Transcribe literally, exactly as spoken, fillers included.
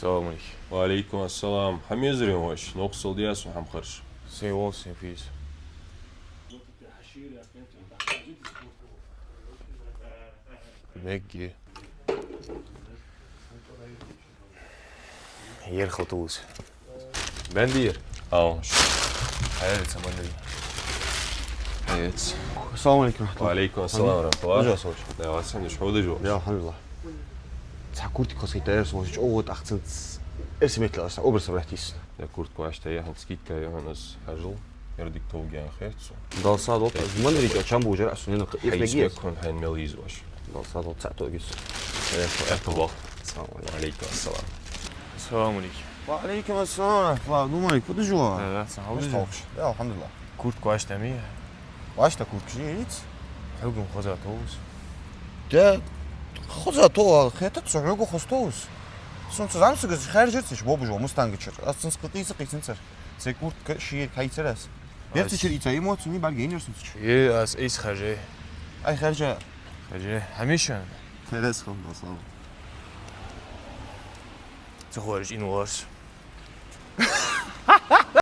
Салам алейкум. Ва алейкум ассалам. Хьамезар вай, ваш? Нохсал диас хьамхарш. Сен вол, сен физ. Мегги. Ерхал тулус. Бендир. Ау. Хьаэца, Бендир. Хьаэца. Салам алейкум. Ва алейкум ассалам ва рахматуллах. Дужа саш. Да, вас не шо дужа. Я, алхамдулиллах. Цхьа куртка хоза хийтар сона, чӀоагӀа тӀаккха цунца эрсий меттала аса образ обратись. Я куртка вӀашта я, хӀанз скидка я, хӀанз хьажал. Ер дика товргдий аьнна хет сона. Дала сагӀа долда, аз Мандрича чам бужар, аз сона хьайна хьайна мегги. Хьайна хьайна мел ийза ваш. Дала сагӀа долда, цхьа тоъ гис. Эхо, эхо бал. Салам алейкум. Ва алейкум ассалам. Салам алейкум. Ва алейкум ассалам. Ва, думаю, куда жила? Да, да, салам алейкум. Да, алхамдулиллах. Куртка вӀашта ма я? ВӀашта куртка я, иц. Хьогам хоза товс. Да, хоза тов, хетац сона, хьога хоза товс. Сона цу замсагас хаьржар цу чу, бобужо, мустанга чура. Аз цунца кхы къийса, къийсанзар. Цу куртка шиерг хьайцар аз. Берцачура ийца эмоци, ни бӀаргаяйнаяр сона цу чу. Е, аз эйс хаьржай. Ай, хаьржа. Хаьржа. Хьамиша? Херес хам, да, слава. Цу хорж ин ворс.